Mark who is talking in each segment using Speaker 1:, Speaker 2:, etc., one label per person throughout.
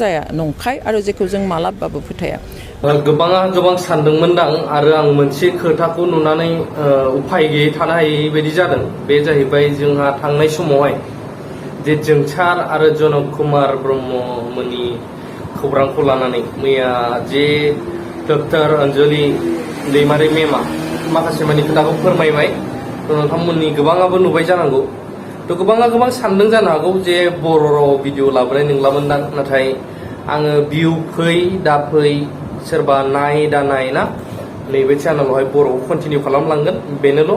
Speaker 1: जाया नंखाय आरो जेखौ जों मालाबाबो फोथाया।
Speaker 2: गोबाङा गोबां सानदोंमोनदां आरो आं मोनसे खोथाखौ नुनानै उफाय गैयै थानो हायै बायदि जादों। बे जाहैबाय जोंहा थांनाय समावहाय जे जोंसार आरो जनक कुमार ब्रह्ममोननि खौरांखौ लानानै मैया जे डक्टर अन्जलि दैमारि मेमा माखासे मानि खोथाखौ फोरमायबाय। नोंथांमोननि गोबाङाबो नुबाय जानांगौ। थ' गोबाङा गोबां सानदों जानो हागौ जे बर' राव भिडिअ लाबोनाय नंलामोनदां, नाथाय आङो भिउ फै दा फै सोरबा नाय दा नाय ना नैबे चेनेलावहाय बर'खौ कन्टिनिउ खालामलांगोन, बेनोल'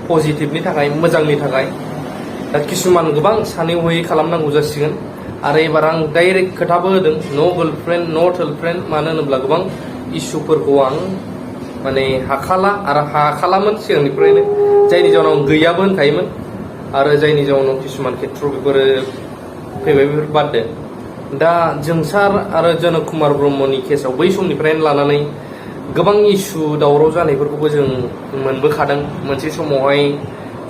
Speaker 2: पजिटिभनि थाखाय मोजांनि थाखाय। दा किसुमान गोबां सानै हयै खालामनांगौ जासिगोन। आरो एबार आं डाइरेक्ट खोथाबो होदों, न' गार्लफ्रेन्ड नट हार्लफ्रेन्ड, मानो होनोब्ला गोबां इसुफोरखौ आं माने हाखाला आरो हाखालामोन सिगांनिफ्रायनो, जायनि जाउनाव आं गैयाबो होनखायोमोन। आरो जायनि जाउनाव किसुमान खेथ्र बेफोरो फैबाय, बेफोर बाददो। दा जोंसार आरो जनक कुमार ब्रह्मनि केसाव बै समनिफ्रायनो लानानै गोबां इसु दावराव जानायफोरखौबो जों मोनबोखादों। मोनसे समावहाय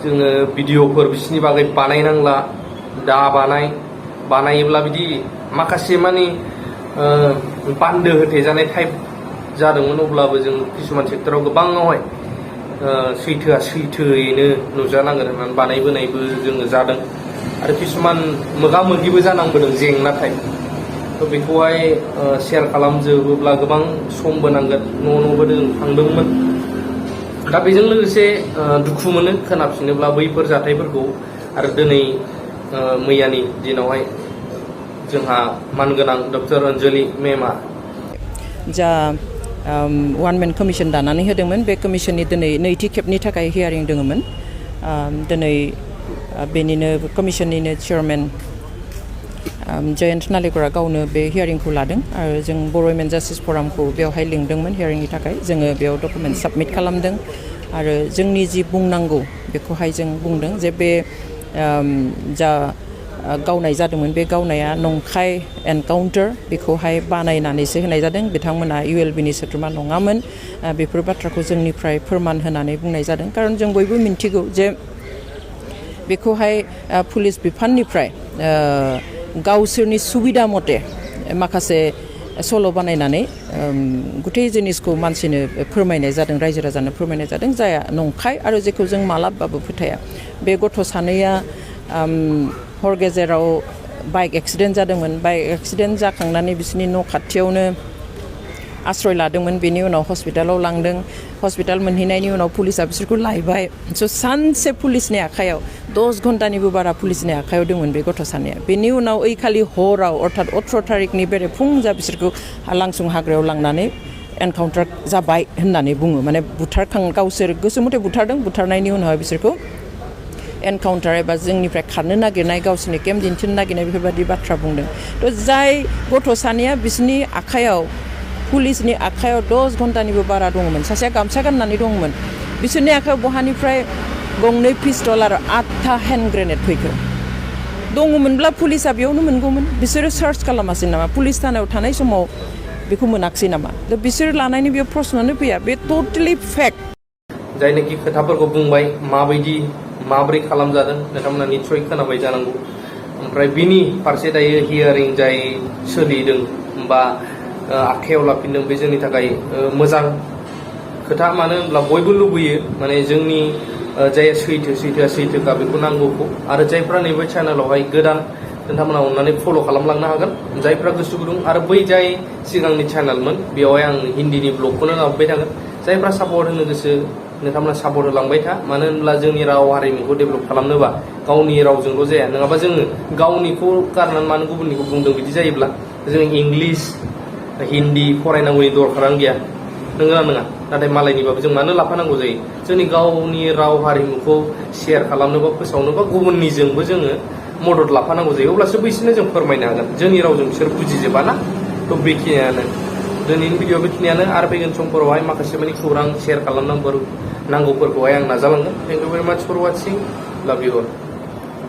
Speaker 2: जोङो भिडिअफोर बिसिनि बागै बानायनांला, दा बानायोब्ला बिदि माखासे मानि बान्दो होथेजानाय टाइप जादोंमोन। अब्लाबो जों किसुमान सेक्टराव गोबाङावहाय सैथोआ सैथोयैनो नुजानांगोन होननानै बानायबोनायबो जोङो जादों। आरो किसुमान मोगा मोगिबो जानांबोदों जेंनाथाय। थ' बेखौहाय शेयार खालामजोबोब्ला गोबां समबो नांगोन, न'बो जों थांदोंमोन। दा बेजों लोगोसे दुखु मोनो खोनाफिनोब्ला बैफोर जाथायफोरखौ। आरो दिनै मैयानि दिनावहाय जोंहा मानगोनां डक्टर अन्जलि मेमा
Speaker 1: जा वान मेन कमिसन दानानै होदोंमोन, बे कमिसननि दिनै नैथि खेबनि थाखाय हियारिं दङमोन। दिनै बेनिनो कमिसननिनो चेयारमेन जयन्त नालिकरा गावनो बे हियारिंखौ लादों आरो जों बर' वुमेन जास्टिस फरामखौ बेवहाय लिंदोंमोन हियारिंनि थाखाय। जोङो बेयाव डकुमेन्ट साबमिट खालामदों आरो जोंनि जि बुंनांगौ बेखौहाय जों बुंदों जे बे जा गावनाय जादोंमोन, बे गावनाया नंखाय एनकाउन्टार, बेखौहाय बानायनानैसो होनाय जादों। बिथांमोना ULB-नि सोद्रोमा नङामोन। बेफोर बाथ्राखौ जोंनिफ्राय फोरमान होनानै बुंनाय जादों। खारन जों बयबो मिन्थिगौ जे बेखौहाय पुलिस बिफाननिफ्राय गावसोरनि सुबिदा मथे माखासे सल' बानायनानै गुथै जिनिसखौ मानसिनो फोरमायनाय जादों, रायजो राजानो फोरमायनाय जादों, जाया नंखाय आरो जेखौ जों मालाबाबो फोथाया। बे गथ' सानैया हर गेजेराव बाइक एक्सिडेन्ट जादोंमोन। बाइक एक्सिडेन्ट जाखांनानै बिसोरनि न' खाथियावनो आश्रय लादोंमोन। बेनि उनाव हस्पिटालाव लांदों। हस्पिटाल मोनहैनायनि उनाव पुलिसा बिसोरखौ लायबाय। स' सानसे पुलिसनि आखायाव 10 घन्टानिबो बारा पुलिसनि आखायाव दंमोन बे गथ' सानैया। बेनि उनाव ओइखालि हराव अर्थात 18 थारिखनि बेरे फुंजा बिसोरखौ लांसुं हाग्रायाव लांनानै एनकाउन्टार जाबाय होननानै बुङो। माने गावसोर गोसो मथे बुथारदों। बुथारनायनि उनाव बिसोरखौ एनकाउन्टार एबा जोंनिफ्राय खारनो नागिरनाय, गावसोरनि केम्प दिन्थिनो नागिरनाय बेफोरबायदि बाथ्रा बुंदों। थ' जाय गथ' सानैया बिसोरनि आखायाव, पुलिसनि आखायाव 10 घन्टानिबो बारा दङमोन, सासेया गामसा गाननानै दङमोन, बिसोरनि आखायाव बहानिफ्राय 2 पिस्तल आरो 8 हेन्ड ग्रेनेड फैखो? दङमोनब्ला पुलिसा बेयावनो मोनगौमोन। बिसोरो सार्च खालामासै नामा? पुलिस थानायाव थानाय समाव बेखौ मोनाखसै नामा? दा बिसोर लानायनि बेयाव प्रश्नआनो फैया। बे टटेलि फेक्ट।
Speaker 2: जायनाखि खोथाफोरखौ बुंबाय, माबोरै खालामजादों, नोंथांमोना निस्सय खोनाबाय जानांगौ। ओमफ्राय बिनि फारसे दायो हियारिं जाय सोलिदों बा आखायाव लाफिनदों, बे जोंनि थाखाय मोजां खोथा। मानो होनब्ला बयबो लुबैयो माने जोंनि जाय सैथोआ सैथोखा बेखौ नांगौखौ। आरो जायफ्रा नैबे चेनेलावहाय गोदान, नोंथांमोना अननानै फल' खालामलांनो हागोन। जायफ्रा गोसो गुदुं, आरो बै जाय सिगांनि चेनेलमोन बेवहाय आं हिन्दीनि ब्लगखौनो लाबोबाय थागोन। जायफ्रा सापर्ट होनो गोसो, नोंथांमोना सापर्ट होलांबाय था। मानो होनब्ला जोंनि राव हारिमुखौ डेभेलप खालामनोबा गावनि रावजोंल' जाया। नङाबा जोङो गावनिखौ गारनानै मानो गुबुननिखौ बुंदों? बिदि जायोब्ला जों इंलिस हिन्दी फरायनांगौनि दरखारानो गैया, नंगौना नङा? नाथाय मालायनिबाबो जों मानो लाफानांगौ जायो? जोंनि गावनि राव हारिमुखौ शेयार खालामनोबा, फोसावनोबा गुबुननिजोंबो जोङो मदद लाफानांगौ जायो। अब्लासो बैसोरनो जों फोरमायनो हागोन। जोंनि रावजों बिसोर बुजिजोबा ना। थ' बेखिनियानो दिनैनि भिडिअ, बेखिनियानो। आरो फैगोन समफोरावहाय माखासे मानि खौरां शेयार खालामनांगौफोरखौहाय आं नाजालांगोन। थेंक इउ भेरि माच फर वाचिं। लाभ इउ अल।